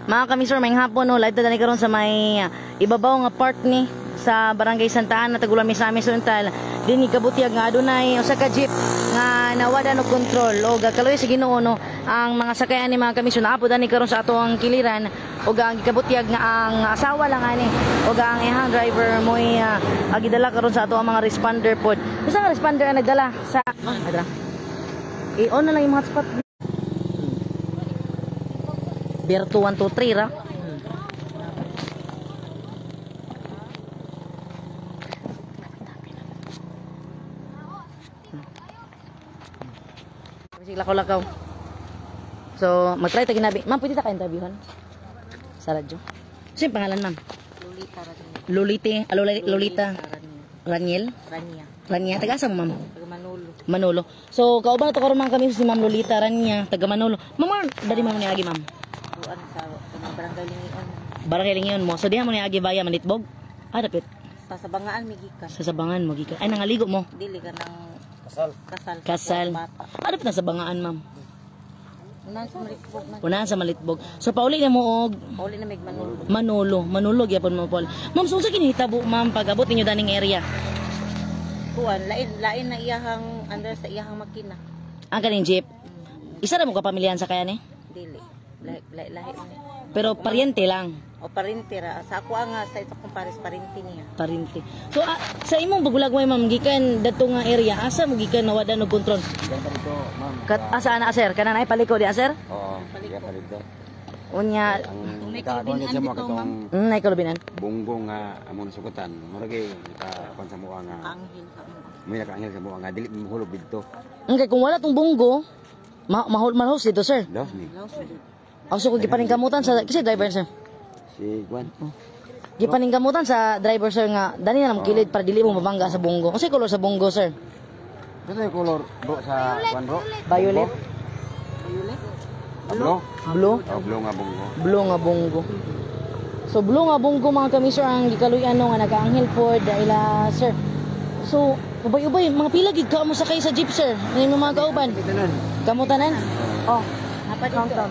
Mga kamisor, may hapon no, live ta dani karon sa may ibabaw nga part ni sa Barangay Santa Ana, Tagulan, Misamis Oriental. Dinhi kabutyag nga adunay usa ka jeep nga nawala og kontrol og kaluoy sa Ginoo no, ang mga sakayan ni, mga kamisor, naapod ani karon sa ato ang kiliran ug ang gikabutyag nga ang asawa lang ani ug ang iyang driver mo'y gidala karon sa ato ang mga responder pod. Usa nga responder ang nagdala sa adra. I-on na lang yung hotspot. Berto 1, 2, 3 ra. Sige, lakaw-lakaw. So, mag-try ta ginabi. Ma'am, pwede ta ka-interviewon? Sa radyo. Sino yung pangalan, ma'am? Lolita Rania. Lolite, ah, Lolita Raniel? Rania. Rania, taga asa mo, ma'am? Taga Manolo. Manolo. So, kauban na to karon mga kami si Ma'am Lolita Rania, taga Manolo. Ma'am, dali ma'am niagi, ma'am. Kuan sa kanang Barangay Lingion. Barangay Lingion mo. So, diha mo niagi baya Malitbog? Ah, dapit. Sa Sabangaan mi gikan. Sa Sabangan mo gikan. Ay, nangaligo mo. Dili ka ng kasal. Kasal. Kasal. Bata. Ah, dapit na Sabangaan, ma'am. Unahan sa Malitbog man. Unahan sa Malitbog. So, pauli na mo og Pauli na mig Manolo. Manolo. Manolo gyapon mo, Paul. Ma'am, so unsa kinahitabo, ma'am, pag abot ninyo daning area? Kuan lain lain na iyahang under sa iyahang makina. Ang kaning jeep. Isa ra mo ka pamilyahan sa kaya ni? Dili. Lahi lahi lahi ni. Pero paryente lang. O parente ra sa ako nga sa isa kong pares parente niya. Parente. So sa imong pagulagway, ma'am, gikan dadto nga area, asa mo gikan nawad-an og kontrol? Diyan pa dito, ma'am. Kat asa ana, sir? Kanan ay paliko di sir? Oo, diyan pa dito. Unya, Ang nakakuan niya mo katong nay kalubinan. bungo nga among nasukutan. Mura kay nakakuan sa mua nga Anghel ka mo. may nakaanghel sa mua nga dili mahulog didto. Okay, kung wala tong bunggo, mahol manhos dito, sir. Laos ni. Laos jud. Ako so, kung gipaningkamutan sa kasi driver, sir. Si Juan. Gipaningkamutan sa driver, sir, nga dani na lang kilid para dili mo mabangga sa bunggo. Unsay color sa bunggo, sir? Ito yung color bro sa Juan bro. Violet, Violet. Blue. Blue, Oh, blue nga bungo. Blue nga bunggo. So blue nga bunggo, mga kami, sir, ang gikaluy-an no, nga nagaanghel pod ila sir. So ubay-ubay mga pila gid ka mo sakay sa jeep, sir? Ano yung mga kauban? Tanan. Kamo tanan? Oh, Apa dito?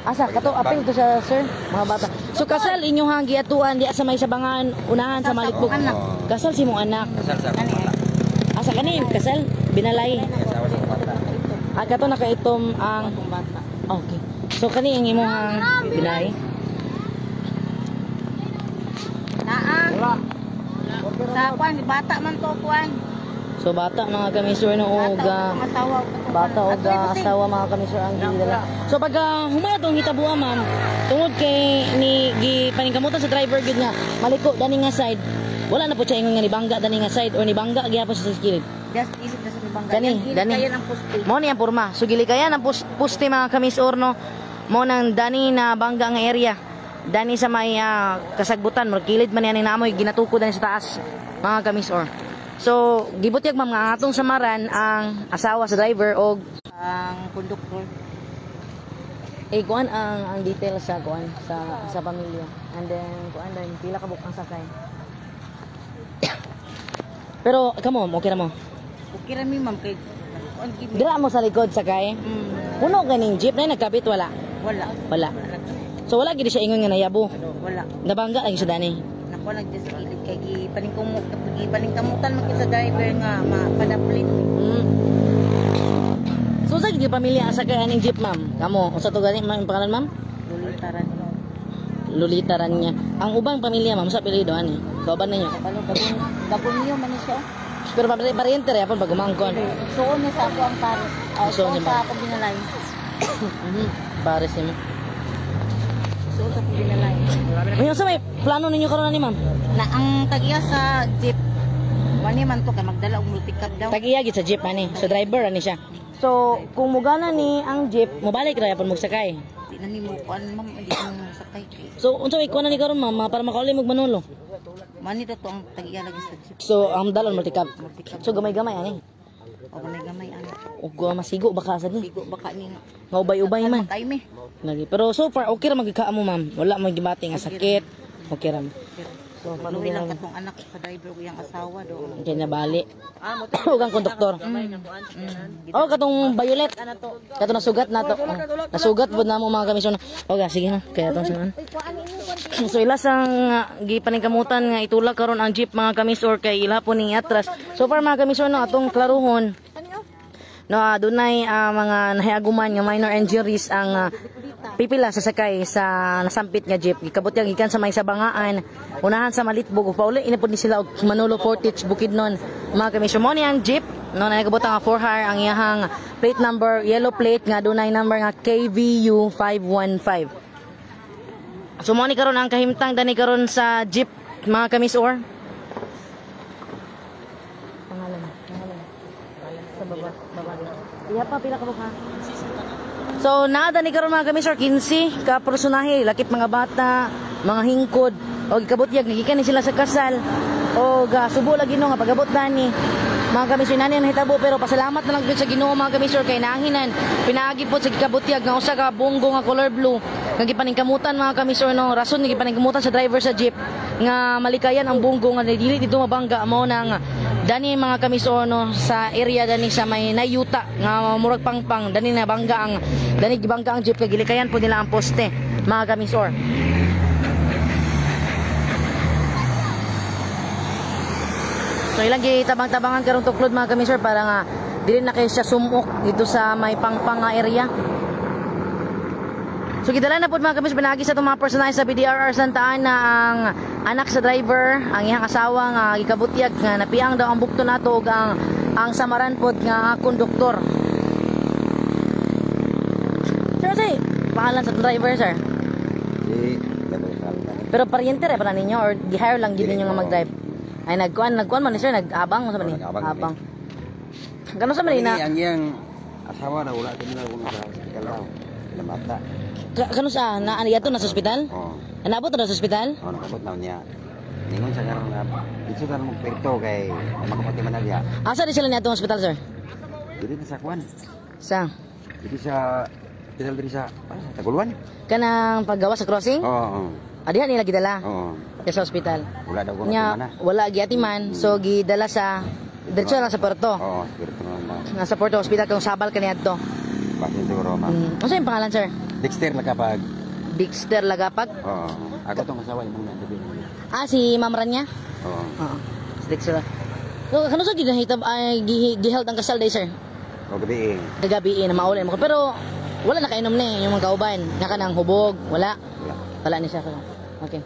Asa kato apil to sa sir, mga bata. So kasal inyong hang giatuan diya sa may Sabangan, unahan sa Malitbog. Anak. Kasal si mong anak. Kasal sa bata. Asa kani kasal binalay. Asawa sa bata. Ah, kato nakaitom ang Atong bata. Okay. So kani ang imong binay. Naa. Sa kuan bata man to kuan. So bata, mga kami, sir, no, og Bata og asawa og katong bata og Atoy, busing. asawa, mga kami, sir, ang gidala. So pagka humana tong hitabua, ma'am, tungod kay ni gi paningkamutan sa driver gyud nga maliko dani nga side, wala na po siya ingon nga nibangga dani nga side or nibangga gyapon siya sa kilid. Just isip na sa bangga. Dani, dani. Kaya ng poste. Mo ni ang porma. So gilikayan ang puste, mga kamisor, no. Mo nang dani na bangga nga area. Dani sa may kasagbutan, murag kilid man yan naamoy ginatukod dani sa taas, mga kamisor. So gibutyag, ma'am, nga ang atong samaran ang asawa sa driver og Ang konduktor. Eh kuan ang detail sa kuan sa pamilya. And then kuan din pila ka buok ang sakay. Pero kamo, okay ra mo? Okay ra mi, ma'am, kay kuan gid mi. Dira mo sa likod sakay. Puno ganing jeep na nagkabit wala? Wala. Wala. So wala gid siya ingon nga nayabo? Wala. Nabangga lang siya dani. Nako lang just kilid kay gipaningkamutan man gid sa driver nga mapadaplit. So sa gid pamilya asa kay aning jeep, ma'am? Kamo, unsa to gani ma'am, pangalan, ma'am? Lolita ra ni. Lolita Ranya. Ang ubang pamilya, ma'am, sa apelyido ani? Kauban ninyo? Kabalo bagong bagong niyo man ni siya. Pero pariente ra yapon pag umangkon. Suon niya sa ako ang pares. Suon Suon niya sa akong binalay. Pares nimo. Suon sa akong binalay. Ngayon sa may plano ninyo karon ani, ma'am? Na ang tagiya sa jeep wani man to kay magdala og multicab daw. Tagiya gid sa jeep ani. So driver ani siya. So kung mugana ni ang jeep, mobalik ra yapon mogsakay? Di na mi mo kuan, ma'am, hindi na mi sakay. So unsa may kuan ni karon, ma'am, para makauli mo Manolo? Mani daw to ang tagiya lagi sa jeep. So ang dalon multicab. So gamay-gamay ani. O gamay-gamay ani. Ug masigo baka sa ni. Sigo baka ni nga. Nga ubay-ubay man. Kay mi. Lagi. Pero so far okay ra magika mo, ma'am. Wala mo gibati nga sakit. Okay ra. So, Luwi lang katong anak sa driver ko, yung asawa do. Kay nabali. Ug ang konduktor. Oh, katong violet. Katong nasugat na to. Oh, nasugat pud namo, mga kamisyon. Okay, sige na. Kaya tong saan. So ilas ang gipaningkamutan nga itulak karon ang jeep, mga kamisor, kay ila po ning atras. So far, mga kamisor, no, atong klaruhon no, dunay mga nahiaguman nga minor injuries ang pipila sa sakay sa nasampit nga jeep. Gikabot yang gikan sa may sabangaan, unahan sa Malitbog, ug pauli ina pud ni sila og Manolo Fortich, Bukidnon, mga kamisor. Mo ni ang jeep no, nagabot nga for hire ang iyahang plate number, yellow plate nga dunay number nga KVU 515. So mo ni karon ang kahimtang dani karon sa jeep, mga kamisor. Pangalan, pangalan. Sa baba, baba. Iya pa pila ka buka. So naa dani karon, mga kamisor, 15 ka personahe, lakip mga bata, mga hingkod, og ikabutyag gikan ni sila sa kasal. O ga subo lagi no nga pagabot dani. Mga kamisor, nani ang nahitabo, pero pasalamat na lang gyud sa Ginoo, mga kamisor, kay naanginan pinaagi pod sa gikabutyag nga usa ka Bongo nga color blue nga gipaningkamutan, mga kamisor, no, rason nga gipaningkamutan sa driver sa jeep nga malikayan ang Bongo nga dili dito mabangga mo nang dani, mga kamisor, no, sa area dani sa may nayuta nga murag pangpang dani na bangga ang dani gibangga ang jeep kay gilikayan po nila ang poste, mga kamisor. So ilang gitabang-tabangan karong tuklod, mga kamisor, para nga dili na kay siya sumok dito sa may pangpang nga area. So gidala na pud, mga kamisor, pinagi sa itong mga personahe sa BDRR Santa Ana ang anak sa driver, ang iyang asawa nga gikabutyag nga napiang daw ang bukto nato ug ang samaran pod nga konduktor. Sir, say, pangalan sa driver, sir? Di labi pangalan. Pero paryente ra pala ninyo or gi-hire lang gid Dili, ninyo nga oo. mag-drive? Ay, nagkuan man ni sir, nag-abang mo sa man ni. Nag-abang. Abang. Gano sa man ni na Ang iyang asawa na wala kini na kuno sa hospital daw. Ilang bata. Kano sa na ano yato na sa ospital? Oo. Naabot na sa ospital? Oh, nakabot na niya. Ningon sa karon nga dito karon magperto kay makapati man na diha. Asa di sila niadtong ospital, sir? Dito na sa kuan. Sa Dito sa hospital diri sa sa Taguluan. Kanang paggawa sa crossing? Oo. Adiha nila gidala Oo. sa ospital. Wala daw kuno Nya man na. wala giatiman, so gidala sa diretso lang sa Puerto. Oo, spirito na lang. Nasa Puerto Hospital kung sabal kaniadto. Basin siguro, ma'am. Unsa yung pangalan, sir? Dexter Lagapag. Dexter Lagapag. Oo. Ako tong asawa imong natabi. Ah, si Ma'am Rania? Oo. Oo. Si Dexter. So, kano sa ginahitab ay giheld ang kasal day, sir? O gabi eh. Kagabi eh, na maulin mo. Pero wala nakainom na eh, yung mga kauban. Naka nang hubog, wala. Wala. Wala ni siya. Okay.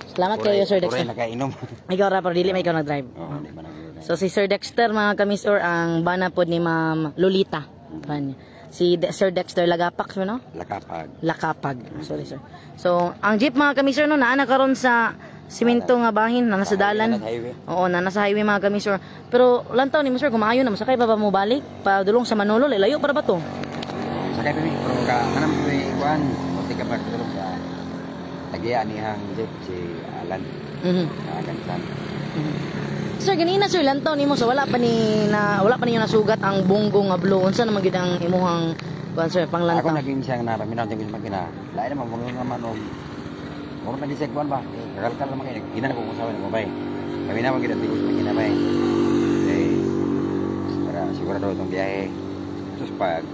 Salamat kayo, Sir Uray Dexter. nakainom. Ikaw ra, pero dili may ikaw nag-drive. Oo, di ba nag So si Sir Dexter, mga kamisor, ang bana pod ni Ma'am Lolita. Ban niya. Si Sir Dexter Lagapak, sir, no? Lakapag. Lakapag. Sorry, sir. So, ang jeep, mga kamisor, no, naa na karon sa simento nga bahin, na nasa dalan. Nasa highway. Oo, na nasa highway, mga kamisor. Pero lantaw ni mo, sir, kung maayo na masakay pa ba mo balik padulong sa Manolo, layo para ba to? Sakay pa mi pero ka anam mi kuan, munti ka pa tulong sa tagiya ni hang jeep si Alan. Agan. Sir, ganina, sir, lantaw nimo so wala pa ninyo nasugat ang Bongo nga blue. Unsa naman gid ang imuhang kuan, sir, Ako panglantaw? naging siyang naraminaw ko sa makina. Lain naman mo naman og muro na siya kuan ba. Eh, kakalkal naman kay gina na ko kung sawa ko bay. Kami naman gid ang sa makina bay. Eh, para sigurado itong biyahe. Sus pag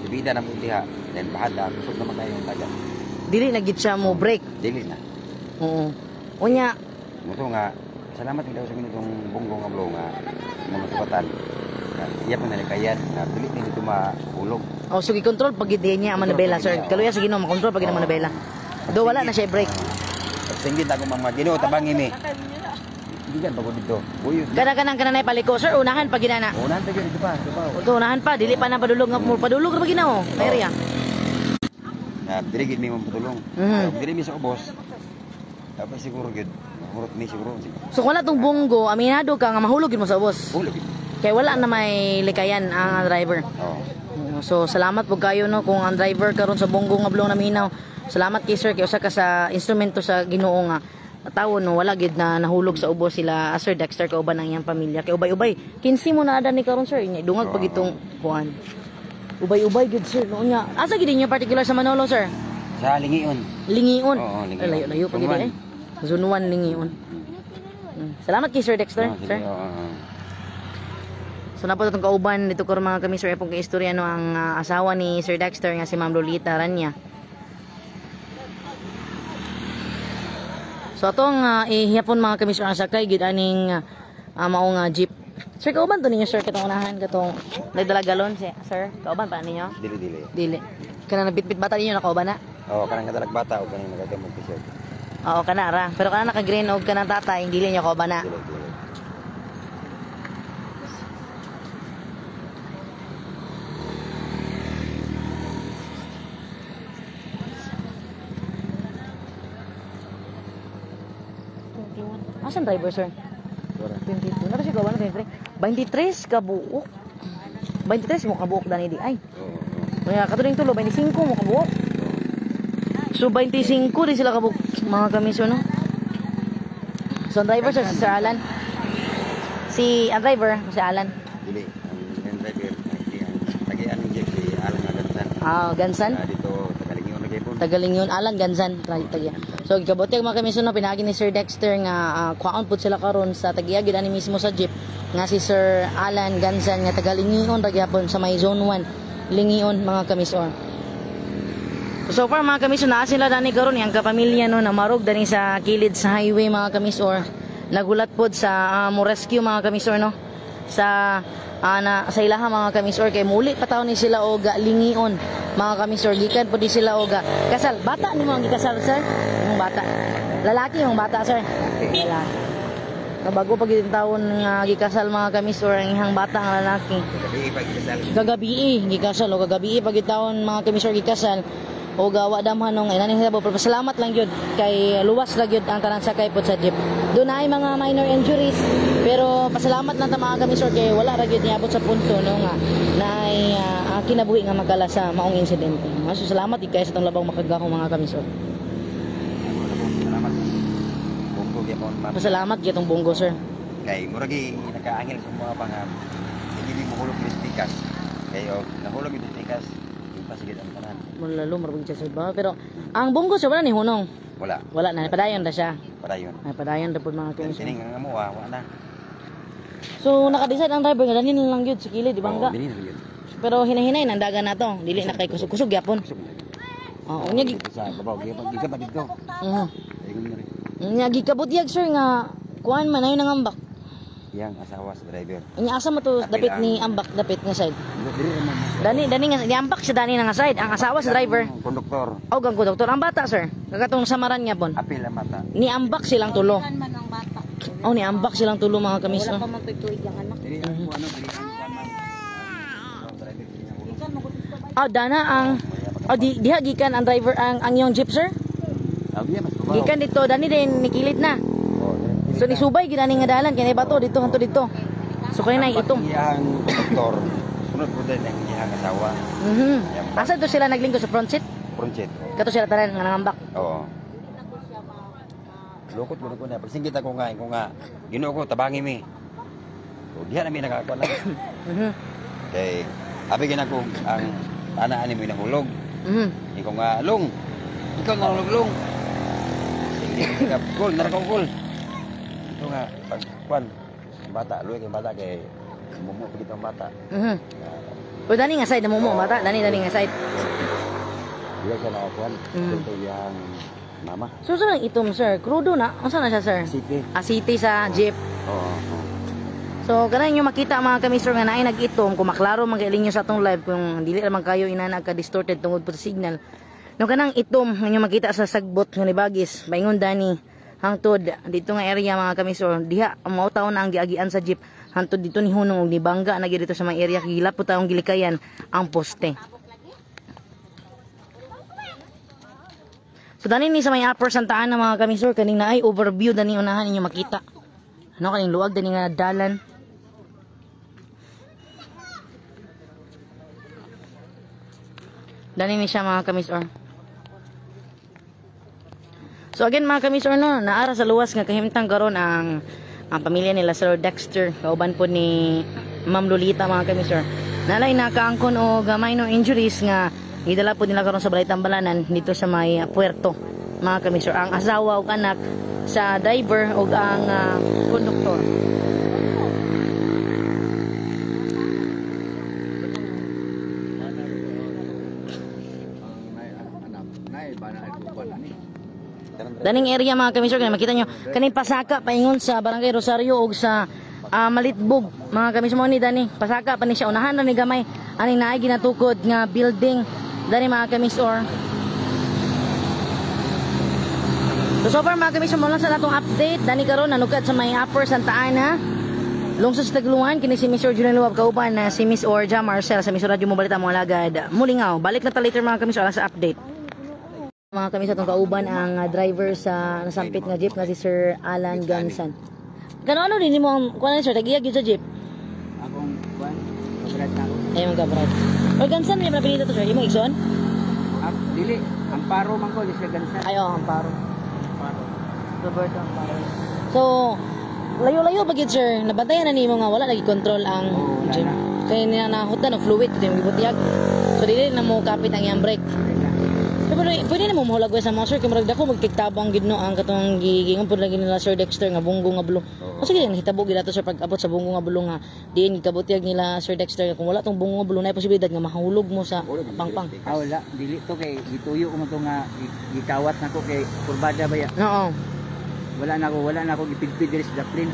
sibida na mo diha, then bahada, kusog naman kayo yung dagat. Dili na gid siya mo break. Dili na. Oo. Unya, Muto nga, salamat daw sa ganitong Bongo nga blue nga mga sugatan. Iya pa nalikayan na dili ni dito mahulog. Oh, so gi-control pag gid niya ang manobela, sir. Kaluya sa Ginoo, makontrol pag gid ang manobela. Do wala na siya break. Pagsinggit ako mga Ginoo tabangi mi. Hindi kan bago dito. Buyo. Kana kanang kananay paliko, sir, unahan pag ginana. Unahan pa gyud dito pa, dito pa. Ito unahan pa, dili pa na padulog nga padulog ra ba ginoo? Area. Na dili gid mi mo patulong. Dili mi sa ubos. Tapos siguro gid, murot mi siguro. So kung wala tong Bongo, aminado ka nga mahulog gid mo sa ubos. Hulog. Kay wala na may likayan ang driver. Oo. So salamat po kayo no kung ang driver karon sa Bongo nga blue naminaw. Salamat kay sir kay usa ka sa instrumento sa Ginoo nga tawo no wala gid na nahulog sa ubos sila Sir Dexter kauban ang iyang pamilya. Kay ubay-ubay 15 mo na ada ni karon, sir, inya dungag pag itong kuan. Ubay-ubay gid, sir, no nya. Asa gid inyo particular sa Manolo, sir? Sa Lingion. Lingion. Oo, Lingion. Ay, layo-layo pa gid Tungwan. eh. Zone 1 Lingion. Salamat kay Sir Dexter, Ah, sige, sir. oo, oo. So napo itong kauban dito karon mga kami, sir, pong istorya no ang asawa ni Sir Dexter nga si Ma'am Lolita Rania. So atong ihapon mga kami, sir, ang sakay gid aning mao nga jeep. Sir, kauban to ninyo, sir, katong unahan katong nagdala galon si sir. Kauban pa ninyo? Dili dili. Dili. Kana nabitbit bata ninyo nakauban na? Oo, kanang kadalag bata o kanang nagagamot t-shirt. Oo, kana ra. Pero kana naka-green og kanang tatay, dili niyo kauban na. Dili dili. Asan driver, sir? Wala. 22. Nara siya kauban 23. 23 ka buok. 23 mo kabuok dani di ay. Oo. Oo. Kaya katuring tulo 25 mo kabuok. So 25 din sila kabuok mga kamiso no. So ang driver, sir, si Sir Alan. Si ang driver si Alan. Dili ang driver ang tagian ng jeep si Alan Agansan. Ah, Gansan. Ah, dito Tagalingon na gyud. Tagaling yun, Alan Gansan, tagya. So gikabuti ang mga kamiso no pinaagi ni Sir Dexter nga kwaon pud sila karon sa tagiya gid ani mismo sa jeep nga si Sir Alan Gansan nga tagalingion ra gyapon sa may Zone 1 Lingion mga kamisor. So far mga kamisor naa sila dani karon yang kapamilya no namarog dani sa kilid sa highway mga kamisor. Nagulat pod sa mo rescue mga kamisor no sa na, sa ilaha mga kamisor kay muli pa taon ni sila og lingion mga kamisor gikan pod ni sila og kasal. Bata nimo ang gikasal, sir? Yung bata. Lalaki yung bata, sir? Lalaki. Kabago pag yung taon nga gikasal mga kamisor ang ihang bata nga lalaki. Gabi pa gikasal. Kagabi gikasal o kagabi pag taon mga kamisor gikasal o gawa damhan nung inani sa pero salamat lang gyud kay luwas ra gyud ang tanan sakay pod sa jeep. Dunay mga minor injuries pero pasalamat lang ta mga kamisor kay wala ra gyud niabot sa punto no nga naay kinabuhi nga magkala sa maong insidente. So salamat gid kay sa tong labang makagahom mga kamisor. Salamat. Bunggo gyapon ma'am. Pasalamat gyud tong bunggo, sir. Kay murag nakaangil sa mga pa nga hindi mo hulog yung tikas. Kay og nahulog yung tikas, ipasigid ang tanan. Mulalo marabog siya sir ba pero ang bunggo sir wala ni hunong. Wala. Wala na padayon ra siya. Padayon. Ay padayon ra pud mga kamisor. Kining ang amo wa na. So naka-decide ang driver nga dani na lang gyud sa kilid di bangga. Oo, dili na gyud. Pero hinahinay nang dagan na to. Dili na kay kusog-kusog gyapon. Kusog na. Oo, unya gi Sa babaw gyapon gikan pa dito. Ingon na rin. Unya gikabutyag sir nga kuan man ayo nangambak. Yang asawa sa driver. Unya asa mo to dapit ni ambak dapit nga side. Dili ra man. Dani dani nga niambak siya dani nga side ang asawa sa driver. Ang konduktor. Og ang konduktor ang bata sir. Kagatong samaran nga pon. Apil ang bata. Niambak silang tulo. Man ang bata. Oh, niambak silang tulo mga kamis. Wala No? pa man ko'y tuig ang anak. Dili ang kuan dili ang kuan man. Ang driver dili ang hulog. Ikan magudto ba? Oh, dana ang oh di diha gikan ang driver ang iyong jeep sir. Ah, diya mas babaw. Gikan dito dani din nikilit na. Oh, dili So nisubay gid ani nga dalan kay bato dito hanto dito. So kay nay itom. Iyang konduktor. Sunod po din ang iyang asawa. Asa to sila naglingkod sa front seat? Front seat. Kato sila tanan nga nangambak. Oo. Lukot mo ko na. Pagsingkit ako nga, ko nga, Ginoo ko, tabangi mi. So, diha na mi nakakuha lang. Kay, abi gina ko ang ana ani mo nahulog. Ikaw nga, long. Ikaw nahulog, long. Sige, ka, gol, narakaw gol. Ito nga, pag, kwan, ang bata, luwi kay bata, kay, mumuo pa dito ang bata. O dani nga side namumo bata, dani dani nga side. Diha siya nakakuan. Ito yung mama. So sa nang itom sir, krudo na. Unsa na siya sir? City. Ah, city sa jeep. Oo. Oo. So kanang inyo makita mga kamisor nga naay nag-itom kung maklaro man kay ninyo sa atong live kung dili ra man kayo inana ka distorted tungod po sa signal. No kanang itom nga inyo makita sa sagbot nga nibagis maingon dani hangtod dito nga area mga kamisor diha mao taon na ang giagian sa jeep hangtod dito ni hunong og nibangga na gyud dito sa may area gilap po taong gilikayan ang poste. So dani ni sa may upper Santa Ana mga kamisor kaning naay overview dani unahan ninyo makita. Ano kaning luwag dani nga dalan. Dani ni siya mga kamisor. So again mga kamisor no, naara sa luwas nga kahimtang karon ang pamilya nila Sir Dexter kauban po ni Ma'am Lolita mga kamisor. Nalay nakaangkon og minor injuries nga gidala po nila karon sa balay tambalanan dito sa may puerto mga kamisor. Ang asawa ug anak sa driver ug ang konduktor. Daning area, mga kamisor, kani makita nyo kaning pasaka paingon sa Barangay Rosario ug sa Malitbog, mga kamisor. Mo ni dani pasaka pa ni siya, unahan ra ni gamay aning naay ginatukod nga building dani, mga kamisor. So, so far, mga kamisor, mo lang sa natong update dani karon nanugad sa may Upper Santa Ana, lungsod sa Tagluan. Kini si Mr. Julian Luwab kauban na si Miss Orja Marcel sa Miss Radio Mo Balita, mga alagad. Mulingaw. Balik na ta later, mga kamisor, sa update. Mga kami sa atong kauban ang driver sa nasampit nga jeep nga si Sir Alan Gansan. Kano ano din mo ang kuan, sir, tag-iya gyud sa jeep? Akong kuan, kabrad na ako. Ay mga kabrad. Or Gansan niya pinita to, sir, imong igsoon? Ah, dili, amparo man ko, di siya gansa. Ay oh, amparo. Amparo. Roberto Amparo. So layo-layo pa gyud, sir, nabantayan na nimo nga wala lagi control ang Oo, wala jeep. na. Kay niya nahutan og fluid dito yung gibutiyag. So dili na mo kapit ang iyang brake. Pero pwede na mo mahulag sa mga sir kay murag dako magtigtabang gid no ang katong gigingon pud lagi nila Sir Dexter nga bunggo nga bulo. O sige, nahitabo gid ato, sir, pag abot sa bunggo nga bulo nga diin gikabutyag nila Sir Dexter nga kung wala tong bunggo nga bulo na posibilidad nga mahulog mo sa pangpang. Ah, wala, dili to kay gituyo ko man to nga gikawat na ko kay kurbada ba ya. Oo. Wala na ako gipidpid diri sa daplin.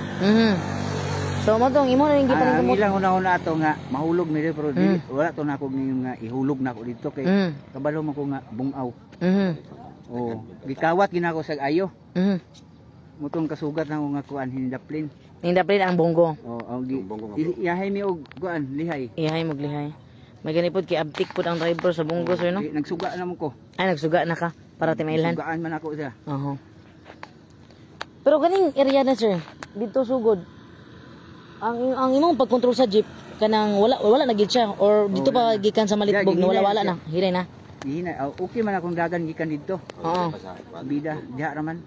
So mo tong imo na ning Ah, ang gipaningkamot. ilang una-una ato nga mahulog mi diri, pero dili, wala to na ako ngayon nga ihulog na ako dito kay kabalo man ko nga bungaw. Oh, gikawat gina ako sa ayo. Mutong kasugat na ako nga kuan hindaplin. Ning daplin ang bunggo. Oh, ang gi Ang bunggo nga iyahay mi og kuan lihay. Ihay maglihay. May ganipod kay abtik pud ang driver sa bunggo, sir, no. Di, nagsuga na mo ko. Ay, nagsuga na ka para timailan. Sugaan man ako siya. Oo. Pero kaning area na, sir, dito sugod. Ang imong pagkontrol sa jeep kanang wala wala na gid siya or dito pa gikan sa Malitbog Yeah, no, wala gihinay wala na na. Hinay na. Gihina, ah, okay man akong dagan gikan didto. Oo. Bida, diha raman.